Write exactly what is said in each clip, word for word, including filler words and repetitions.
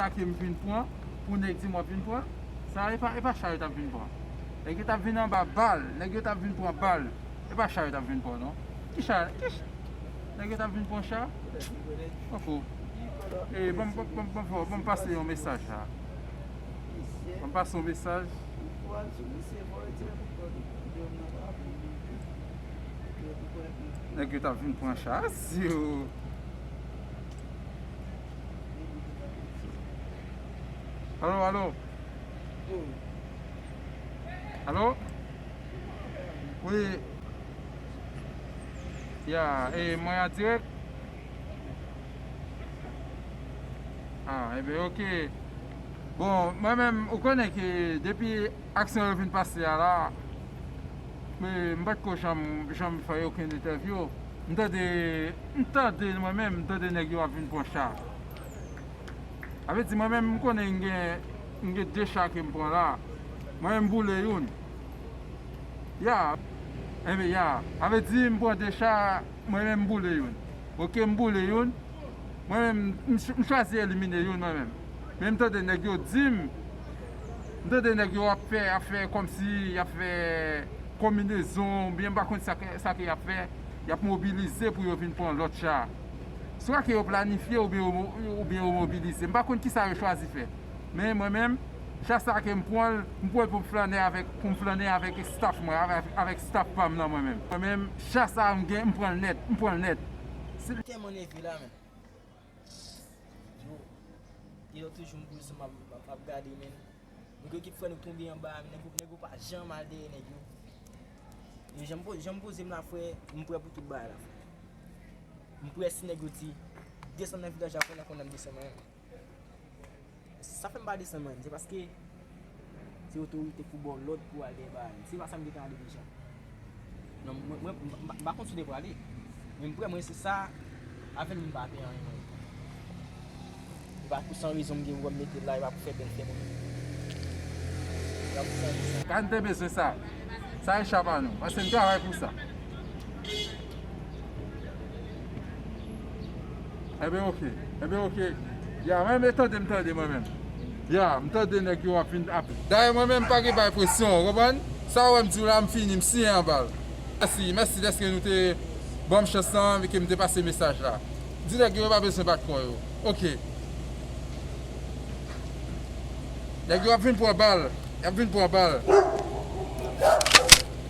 Sa ke m vin pran, pou nèg di m w ap vin pran, sa e pa, e pa cha yo t ap vin pran. Nèg yo t ap vin anba bal, nèg yo t ap vin pran bal. E pa cha yo t ap vin pran, non. Ki cha, ki ch-, nèg yo t ap vin pran cha? Poko. E, ban m, ban m, ban m, ban m, ban m pase yon mesaj la. Ban m pase yon mesaj. Nèg yo t ap vin pran cha, si yo. Alo, alo. Alo? Wi. Ya, e mwen an dirèk? Ah, enben, oke. Bon, mwen menm, ou konnen ke depi aksyon yo vin pase a la, men m pa t ko janm, janm fè okenn entèvyou. M tande, m tande mwen menm, m tande nèg yo ap vin pran cha. Sa vle di mwen menm, m konnen m gen, m gen de cha ke m pran la. Mwen menm, m boule youn. Ya. Enben, ya. Sa vle di m pran de cha, mwen menm, m boule youn. Oke, m boule youn. Mwen menm, m ch-, m chwazi elimine youn mwen menm. Men m tande nèg yo di m, m tande nèg yo ap fè, ap fè kòmsi y ap fè konbinezon, oubyen m pa konn sa ke, sa ke y ap fè, y ap mobilize pou yo vin pran lòt cha. Swa ke yo planifye oubyen yo mo-, oubyen yo mobilize. M pa konn kisa yo chwazi fè. Men mwen menm, cha sa ke m pran l, m pran l pou m flannen avèk, pou m flannen avèk staff mwen, avèk, avèk staff pa m nan mwen menm. Mwen menm, cha sa m gen, m pran l nèt, m pran l nèt. Se tèlman nève la, men. Yo, yo toujou m boule sou m ap, ap, ap gade, men. Nèg yo ki fè nou tonbe anba, nèg yo, nèg yo pa janm al dèyè nèg yo. Yo, jan m po-, jan m poze m la, frè, m prè pou tout bagay la, frè. M prè si nèg yo di, desann nan vilaj la, frè, n a konn nan desann mwen. Sa fè m pa desann mwen, se paske se otorite pou ba w lòd pou w al dèyè bagay. Se pa sa m gentan ale deja. Non, mwen, mwen, m, m, m pa konn si w te prale. Men m prè, mwen se sa, avè l m pa pè anyen mwen. E pa pou san rezon m gen pou m mete l la, e pa pou fè bèl fè mwen. E pa pou san rezon. Kan te bezwen sa. Sa e cha pa nou. Paske n travay pou sa. Enben, oke. Enben, oke. Ya, mwen, men tande, m tande mwen menm. Ya, m tande nèg yo ap vin ap. Dayè, mwen menm, m pa gen bay presyon, w konprann? Sa w wè m di w la, m fini, m siyen anba l. Mèsi, mèsi dèske nou te ban m chans lan, e ke m te pase mesaj la. Di nèg yo, yo pa bezwen bat kò yo. Oke. Nèg yo ap vin pran bal. Y ap vin pran bal.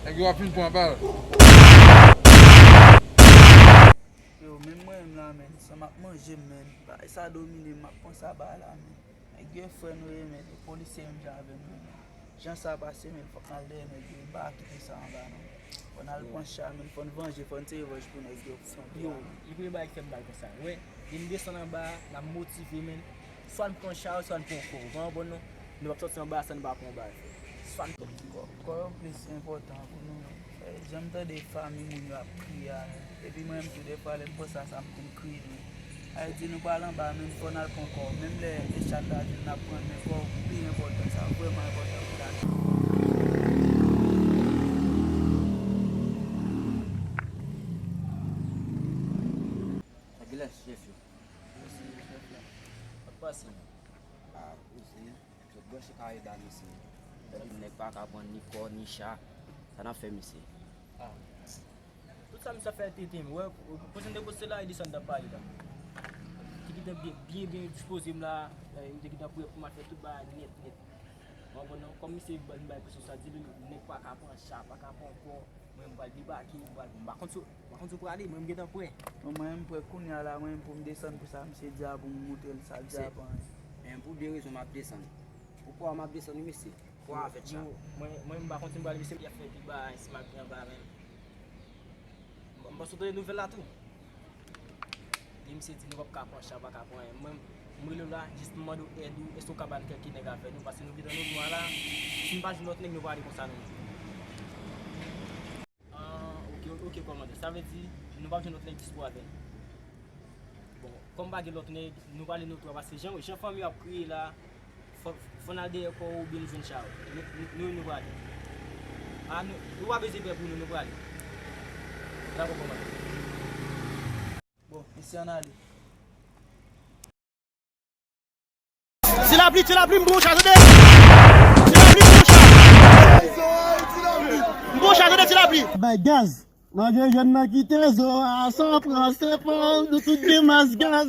Nèg yo ap vin pran bal. Yo, menm mwen menm la, men, san m ap manje m, men, bagay sa domine m, m ap panse a bagay la, men. Nèg yo frè nou ye, men, se polisye menm jan avè nou, men. Jan sa pase, men, fòk n al dèyè nèg yo, n pa ka kite sa anba, non. Fò n al pran cha, men, fò n vanje, fò n tire revanj pou nèg yo. Yo, li premye bagay ki fè m mal konsa. Wè, lè m desann anba, n ap motive, men. Swa n pran cha yo, swa n pran kò. Ou pa konprann non? Nou p ap sòti anba san nou pa pran bal. Swa n pran. Kò, kò yo plis enpòtan pou nou. Eh, jan m tande fanmi moun yo ap kriye a, men. Epi mwen menm tou, defwa, lè m panse a sa, m konn kriye, men. Sa vle di nou pral anba, men fò n al pran kò. Menm lè e chat la di n ap pran l, men kò pi enpòtan, sa vrèman enpòtan pou lavi. Sa genlè chèf yo. Mèsi, chèf la. Sa k pase, non? Ah, poze. Sot branche kare ba mesye. Epi nèg pa ka pran ni kò, ni cha. Sa n ap fè, mesye? Ah. Tout sa misye ap fè tenten m. Wè, kote m te poste la, e de sa n t ap pale la. Te gentan byen, byen, byen dispoze m la. Eh, m te gentan prè pou m al fè tout bagay nèt, nèt. Ou konprann non? Kòm misye ba-, m bay presyon sa, di li, nèg pa ka pran cha, pa ka pran kò. Mwen, m pral debake, m pral, m pa konn si, m pa konn si w prale, mwen, m gentan prè. Bon, mwen, m prè kounye a la, mwen, pou m desann pou sa, misye di a, pou m montre l sa l di a, bon. Men pou de rezon m ap desann. Pou kò a m ap desann wi, mesye. Kò a fèt cha. Mwen, mwen, m pa konn si m prale, mesye, y ap fè pi ba, si m ap gen anba, men. M, m panse w tande nouvèl la tou. Li, misye di nou p ap ka pran cha, pa ka pran anyen. Mwen, m rele w la, jis m mande w èd ou, èske w ka ban kèk nèg avè nou, paske nou gentan nan nwa la, si n pa jwenn lòt nèg, nou prale konsa nou menm. Ah, oke, oke, kòmandan. Sa vle di, nou p ap jwenn lòt nèg dispo avè nou. Bon, kòm pa gen lòt nèg, nou prale nou twa, paske jan, jan fanmi yo ap kriye la, fò, fò n al dèyè kò w oubyen nou jwenn cha yo. Nou, nou, nou, nou prale. Ah, nou, nou pa bezwen pè pou nou, nou prale. Dakò, kòmandan. Bon, mesye, ann ale. Ti lapli, ti lapli, m pran yon chat, tande. Ti lapli, m pran yon chat. M pran yon chat, tande, ti lapli. Bay gaz. Manje jèn nan kite zo a san pran sepan, nou tout gen mas gaz.